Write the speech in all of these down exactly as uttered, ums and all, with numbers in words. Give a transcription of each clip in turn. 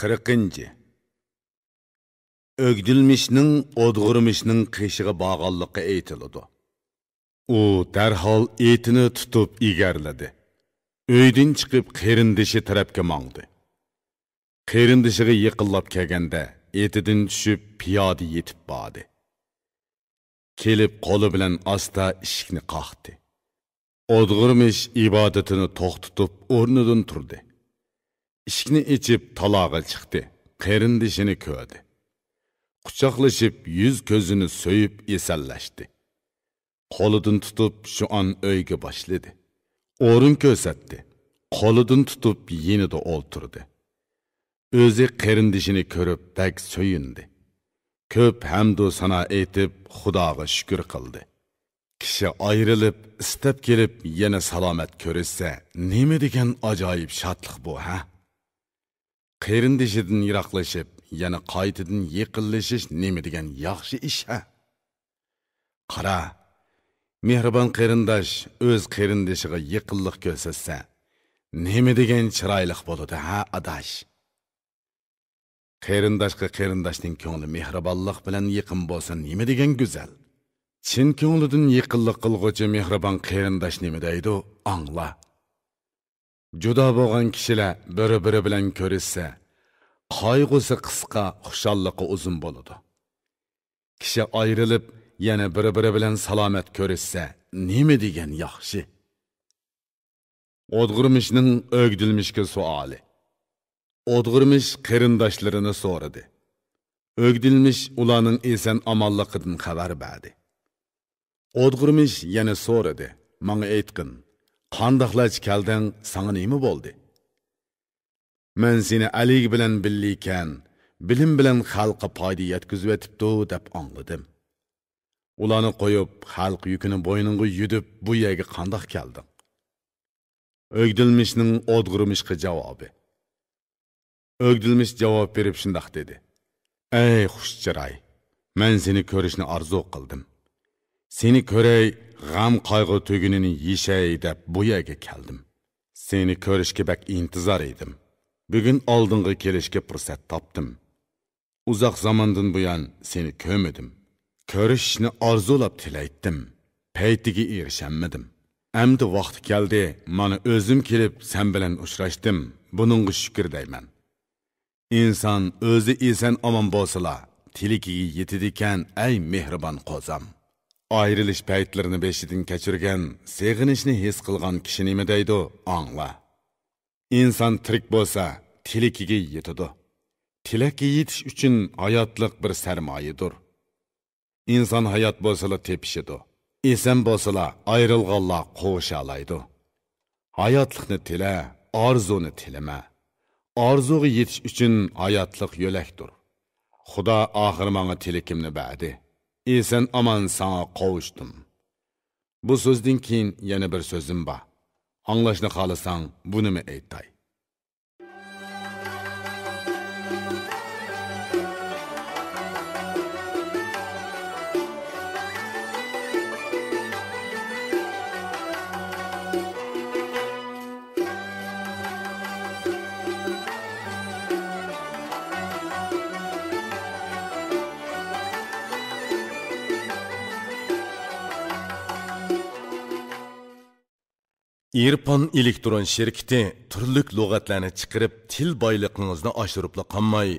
قىرىقىنچى. ئۆگدۈلمىشنىڭ ئودغۇرمىشنىڭ قېشىغا بارغانلىقى ئېيتىلىدۇ. ئۇ دەرھال ئېتىنى تۇتۇپ ئىگەرلىدى. ئۆيدىن چىقىپ قېرىندىشى تەرەپكە ماڭدى. قېرىندىشىغا يېقىنلاپ كەلگەندە ئېتىدىن چۈشۈپ پىيادە يېتىپ باردى. كېلىپ قولى بىلەن ئاستا ئىشىكنى قاقتى. ئودغۇرمىش ئىبادىتىنى توختىتىپ ئورنىدىن تۇردى. ئىشىكنى ئېچىپ تالاغا چىقتى. قېرىندىشىنى كۆردى. قۇچاقلىشىپ يۈز كۆزىنى سۆيۈپ ئېسەنلەشتى. قولىدىن تۇتۇپ شۇئان ئۆيگە باشلىدى. ئورۇن كۆرسەتتى. قولىدىن تۇتۇپ يېنىدا ئولتۇردى. ئۆزى قېرىندىشىنى كۆرۈپ بەك سۆيۈندى. كۆپ ھەمدۇ سانا ئېيتىپ خۇداغا شۈكۈر قىلدى. كىشى ئايرىلىپ، ئىستەپ كېلىپ يەنە سالامەت كۆرۈشسە، نېمە دېگەن ئاجايىپ شادلىق بۇ، ھە؟ قېرىندىشىدىن يىراقلىشىپ، يەنە قايتىدىن يېقىنلىشىش نېمە دېگەن ياخشى ئىش، ھە؟ قارا، مېھرىبان قېرىنداش ئۆز قېرىندىشىغا يېقىنلىق كۆرسەتسە، نېمە دېگەن چىرايلىق بولىدۇ، ھە، ئاداش؟ قېرىنداشقا قېرىنداشنىڭ كۆڭلى مېھرىبانلىق بىلەن يېقىن بولسا، نېمە دېگەن گۈزەل! چىن كۆڭلىدىن يېقىنلىق قىلغۇچى مېھرىبان قېرىنداش نېمە دەيدۇ، ئاڭلا. جۇدا بولغان كىشىلەر بىر-بىرى بىلەن كۆرۈشسە، قايغۇسى قىسقا، خۇشاللىقى ئۇزۇن بولىدۇ. كىشى ئايرىلىپ، يەنە بىر-بىرى بىلەن سالامەت كۆرۈشسە، نېمە دېگەن ياخشى! ئودغۇرمىشنىڭ ئۆگدۈلمىشكە سوئالى. ئودغۇرمىش قېرىنداشلىرىنى سورىدى. ئۆگدۈلمىش ئۇلارنىڭ ئېسەن-ئامانلىقىدىن خەۋەر بەردى. ئودغۇرمىش يەنە سورىدى، ماڭا ئېيتقىن، قانداقلارچە كەلدىڭ، ساڭا نېمە بولدى؟ مەن سېنى ئەلىگ بىلەن بىللىكەن، بىلىم بىلەن خەلققە پايدا يەتكۈزۈۋېتىپتۇ، دەپ ئاڭلىدىم. ئۇلارنى قويۇپ، خەلق يۈكىنى بوينۇڭغا يۈدۈپ، بۇ يەرگە قانداق كەلدىڭ؟ ئۆگدۈلمىشنىڭ ئودغۇرمىشقا جاۋابى. ئۆگدۈلمىش جاۋاب بېرىپ شۇنداق دېدى، ئەي خۇش چىراي، مەن سېنى كۆرۈشنى ئارزۇ قىلدىم. سېنى كۆرەي، غەم-قايغۇ تۈگۈنىنى يېشەي دەپ بۇ يەرگە كەلدىم. سېنى كۆرۈشكە بەك ئىنتىزار ئىدىم. بۈگۈن ئالدىڭغا كېلىشكە پۇرسەت تاپتىم. ئۇزاق زاماندىن بۇيان سېنى كۆرمىدىم. كۆرۈشۈشنى ئارزۇلاپ تىلەيتتىم. پەيتىگە ئېرىشەلمىدىم. ئەمدى ۋاقتى كەلدى، مانا ئۆزۈم كېلىپ سەن بىلەن ئۇچراشتىم. بۇنىڭغا شۈكۈر دەيمەن. ئىنسان ئۆزى ئېسەن-ئامان بولسىلا، تىلىكىگە يېتىدىكەن، ئەي مېھرىبان قوزام. ئايرىلىش پەيتلىرىنى بېشىدىن كەچۈرگەن، سېغىنىشنى ھېس قىلغان كىشى نېمە دەيدۇ، ئاڭلا. ئىنسان تىرىك بولسا، تىلىكىگە يېتىدۇ. تىلەككە يېتىش ئۈچۈن ھاياتلىق بىر سەرمايىدۇر. ئىنسان ھايات بولسىلا تېپىشىدۇ. ئېسەن بولسىلا ئايرىلغانلار قوغۇشالايدۇ. ھاياتلىقنى تىلە، ئارزۇنى تىلىمە. ئارزۇغا يېتىش ئۈچۈن ھاياتلىق يۆلەكتۇر. خۇدا ئاخىر ماڭا تىلىكىمنى بەردى. ئېسەن-ئامان ساڭا قوۋۇشتۇم. بۇ سۆزدىن كېيىن يەنە بىر سۆزۈم بار. ئاڭلاشنى خالىساڭ، بۇنىمۇ ئېيتاي. ئېرپان ئېلېكترون شىركىتى تۈرلۈك لۇغەتلەرنى چىقىرىپ، تىل بايلىقىڭىزنى ئاشۇرۇپلا قالماي،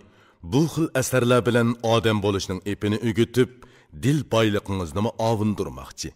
بۇ خىل ئەسەرلەر بىلەن ئادەم بولۇشنىڭ ئېپىنى ئۆگىتىپ، دىل بايلىقىڭىزنىمۇ ئاۋۇندۇرماقچى.